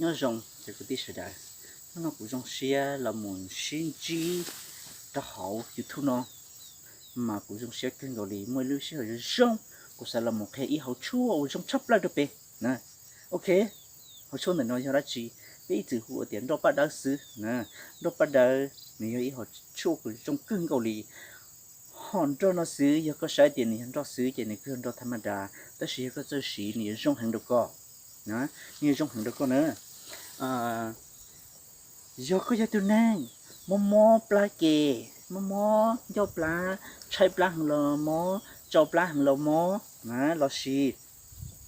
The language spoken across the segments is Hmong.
Nyob zoo cov kwv tij sawv daws, hnub no kuv zoo siab los mus sib ntsib rau hauv YouTube no, mas kuv zoo siab kawg nkaus li. Muaj ib lub sij hawm zoo zoo, kuv xav los mus qhia ib hauv tshuaj uas zoo tshaj plaws rau peb. Ok, hauv tshuaj ntawm no yog dab tsi? Peb ib txwm hu ua tias nroj paj dawb xwb. Nroj paj dawb nws yog ib hauv tshuaj uas zoo kawg nkaus li. Hom nroj no xwb, yog koj saib tias nws yog nroj xwb ces nws kuj yog nroj thab maj das, tab sis yog koj txawj siv nws yuav zoo heev rau koj. Nws yuav zoo heev rau koj na. Yog koj yog tus neeg mob mob plab ke, mob mob ncauj plab, tshaib plab heev los mob, tsau plab heev los mob, lossis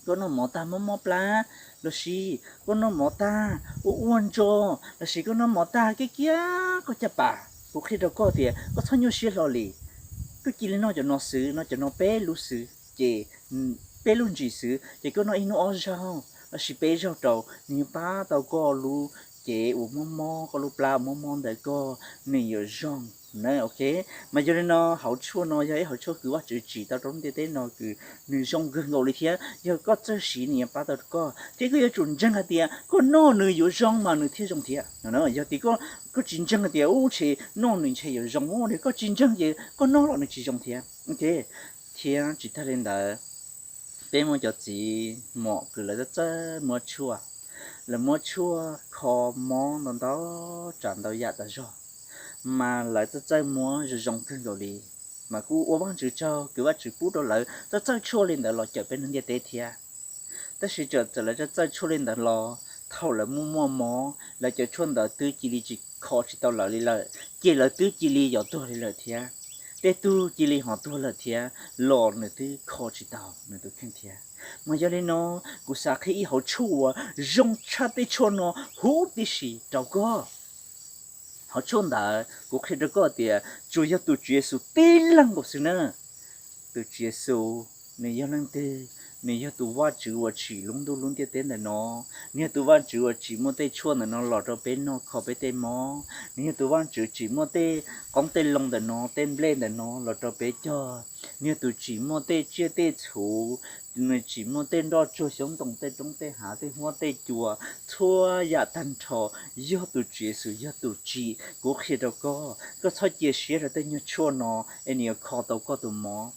koj noj mov tag mob mob plab, lossis koj noj mov tag ua ua ntso, lossis koj noj mov tag kiab kiab koj caj pas, kuv qhia rau koj tias koj txhob nyuaj siab hlo li. Koj cia li noj cov no xwb, noj cov no peb lub xwb ces, peb lub ntsis xwb ces koj noj ib hnub ob zaug lossis peb zaug rau, nws yuav pab tau koj lub cev uas mob mob, koj lub plab uas mob mob ntawm koj, nws yuav zoo. Ok, mas yog li no hauv tshuaj no yog ib hauv tshuaj kws Vajtswv tsim tau rau lub ntiaj teb no kws nws zoo kawg nkaus li thiab yog koj txawj siv nws yuav pab tau koj, thiab koj yuav tsum ntseeg hais tias koj noj nws yuav zoo mas nws thiaj zoo thiab. Yog tias koj tsis ntseeg hais tias ub ntshe noj nws ntshe yuav zoo, koj tsis ntseeg ces koj noj los nws tsis zoo thiab. Thiab tsis tag li ntawd, peb muaj cov txiv mom kws lawv txawj txawj muab tshuaj, lawv muab tshuaj kho mob ntau ntau tsav ntau yam tas zog, mas lawv txawj txawj muab zoo zoo kawg nkaus li. Mas kuj ua Vajtswv tsaug kws Vajtswv pub rau lawv txawj txawj tshuaj li ntawd los cawm peb neeg ntiaj teb thiab. Tab sis txawm lawv txawj txawj tshuaj li ntawd los, thaum lawv muaj muaj mob lawv cov tshuaj ntawd twb cia li tsis kho tsis tau lawv li lawm, ces lawv twb cia li yuav tuag li lawm thiab. Tej tug cia li ho tuag lawm thiab los nws twb kho tsis tau nws tus kheej thiab. Mas yog li no kuv xav qhia ib hauv tshuaj uas zoo tshaj tej tshuaj no huv tib si rau koj. Hauv tshuaj ntawd kuv qhia rau koj tias tsuas yog tus Tswv Yexus tib leeg nkaus xwb na. Tus Tswv Yexus nws yog leej twg? Nws yog tus Vajtswv uas tsim lub ntuj lub ntiaj teb ntawm no. Nws yog tus Vajtswv uas tsim muaj tej tshuaj ntawm no los rau peb noj kho peb tej mob. Nws yog tus Vajtswv tsim muaj tej qoob tej loo ntawm no, tej nplej ntawm no los rau peb cog. Nws yog tus tsim muaj tej tsiaj tej txhu, nws tsim muaj tej nroj tsuag xyoob ntoos, tej roob tej hav, tej huab tej cua, txhua yam tag nrho yog tus Tswv Yexus yog tus tsim. Kuv qhia rau koj, koj txhob cia siab rau tej nyuag tshuaj no es nws yuav kho tau koj tus mob.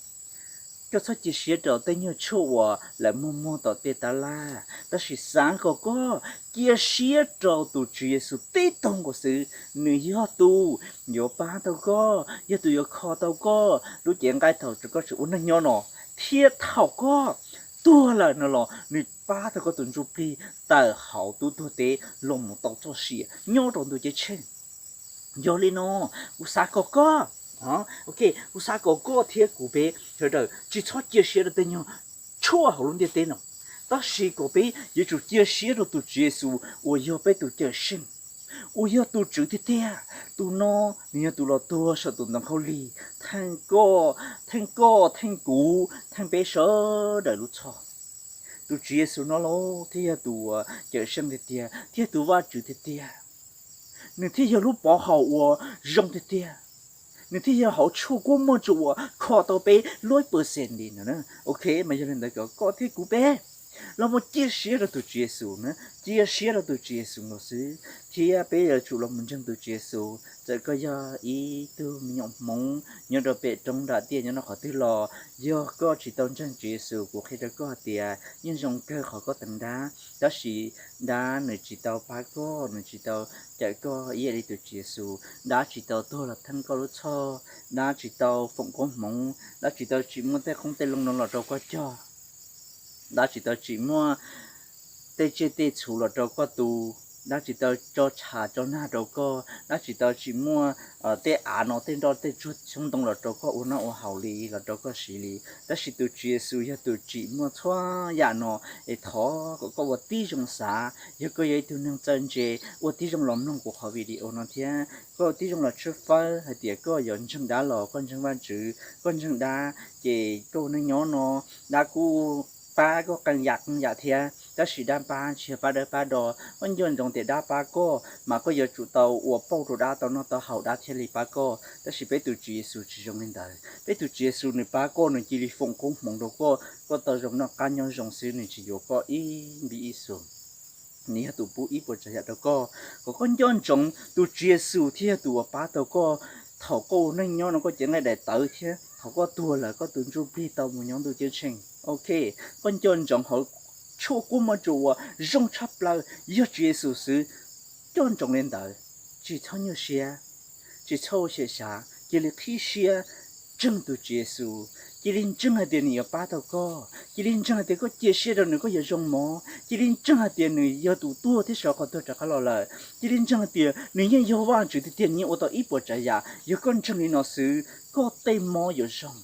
Koj txhob cia siab rau tej nyuag tshuaj uas lawv muag muag tom tej tab laj, tab sis xav kom koj cia siab rau tus Tswv Yexus tib tug nkaus xwb. Nws yog tus yuav pab tau koj, yog tus yuav kho tau koj lub cev nqaij thaum koj tseem ua neej nyob no, thiab thaum koj tuag lawm no los nws pab tau koj tus ntsuj plig tawm hauv tub tuag teb los mus tau txoj sia nyob rau ntuj ceeb tsheej. Yog li no, kuv xav kom koj, ok, kuv xav kom koj thiab kuv peb sawv daws tsis txhob cia siab rau tej nyuag tshuaj hauv lub ntiaj teb no, tab sis kom peb yuav tsum cia siab rau tus Tswv Yexus uas yog peb tus cawm seej, uas yog tus Tswv tiag tiag. Tus no nws yog tus los tuag saum tus ntoo khaub lig theej koj, theej koj, theej kuv, theej peb sawv daws lub txhoj. Tus Tswv Yexus no los thiaj yog tus uas cawm seej tiag tiag, thiab yog tus Vajtswv tiag tiag. Nws thiaj yog lub pov haum uas zoo tiag tiag. Nws thiaj yog hauv tshuaj kub muag tsuas uas kho tau peb lub pawg xees li no. Ok, mas yog li ntawd kom koj thiab kuv peb los mus cia siab rau tus Tswv Yexus na, cia siab rau tus Tswv Yexus nkaus xwb, thiab peb yuav tsum los mus ntseeg tus Tswv Yexus. Txawm koj yog ib tug me nyuam Hmoob nyob rau pem roob nram tiaj nyob nov qhov twg los, yog koj tsis tau ntseeg Tswv Yexus, kuv qhia rau koj hais tias yeej zoo kawg qhov koj teev dab, tab sis dab nws tsis tau pab koj, nws tsis tau cawm koj ib yam li tus Tswv Yexus. Dab tsis tau tuag los theej koj lub txhoj, dab tsis tau foom koob hmoov, dab tsis tau tsim muaj tej qoob tej loo no los rau koj cog, dab tsis tau tsim muaj tej tsiaj tej txhu los rau koj tu, dab tsis tau tso tshav tso nag rau koj, dab tsis tau tsim muaj tej av no tej nroj tej tsuag xyoob ntoo los rau koj ua noj ua haus li, los rau koj siv li. Tab sis tus Tswv Yexus yog tus tsim muaj txhua yam no. Es thov kom koj ua tib zoo xav, yog koj yog ib tug neeg txawj ntse, ua tib zoo los mloog kuv qhov video no thiab koj ua tib zoo los tshawb fawb hais tias koj yuav ntseeg dab los koj ntseeg Vajtswv, koj ntseeg dab ces koj ua neej nyob no dab kuj pab koj qee yam qee yam thiab, tab sis dab pab tsis yog pab dawb pab do. Koj nco ntsoov tias dab pab koj mas koj yuav tsum tau ua pauj rau dab tau noj tau haus dab thiaj li pab koj. Tab sis peb tus Tswv Yexus tsis zoo li ntawd. Peb tus Tswv Yexus nws pab koj, nws cia li foom koob hmoov rau koj, koj tau zoo noj qab nyob zoo xwb, nws tsis yuav koj ib npib ib xu. nws yog tus pub ib puas tsav yam rau koj, kom koj nco ntsoov tus Tswv Yexus thiaj yog tus uas pab tau koj thaum koj ua neej nyob no koj cev nqaij daim tawv thiab thaum koj tuag lawm koj tus ntsuj plig tau mus nyob ntuj ceeb tsheej. Ok, koj nco ntsoov hauv tshuaj kuab mob tsuas uas zoo tshaj plaws yog Tswv Yexus xwb. Nco ntsoov li ntawd, tsis txhob nyuaj siab, tsis txhob ua xyem xyav, cia li qhib siab ntseeg tus Tswv Yexus. Cia li ntseeg hais tias nws yuav pab tau koj, cia li ntseeg hais tias koj cia siab rau nws koj yuav zoo mov, cia li ntseeg hais tias nws yog tus tuag thiab sawv qhov tuag rov qab los lawm, cia li ntseeg hais tias nws yeej yog Vajtswv tiag tiag, nws yeej ua tau ib puas tsav yam. Yog koj ntseeg li no xwb, koj tej mob yuav zoo.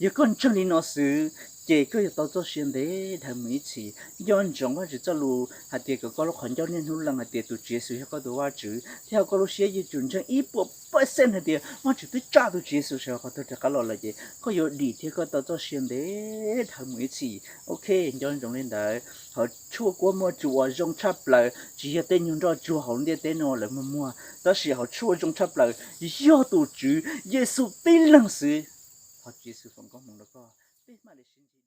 Yog koj ntseeg li no xwb, ces koj yuav tau txoj sia ntev dhawv mus ib txhis. Nco ntsoov Vajtswv txoj lus hais tias kom koj lub qhov ncauj niaj hnub lees hais tias tus Tswv Yexus yog koj tus Vajtswv thiab hauv koj lub siab yuav tsum ntseeg ib puas percent hais tias Vajtswv twb tsa tus Tswv Yexus sawv qhov tuag rov qab los lawm ces koj yuav dim thiab koj tau txoj sia ntev dhawv mus ib txhis. Ok, nco ntsoov li ntawd, hauv tshuaj kuab mob tsuas uas zoo tshaj plaws tsis yog tej nyuag nroj tsuag hauv ntiaj teb no lawv muag muag, tab sis hauv tshuaj zoo tshaj plaws yog tus Tswv Yexus tib leeg xwb. Thov Tswv Yexus foom koob hmoov rau koj. Peb mam li sib ntsib.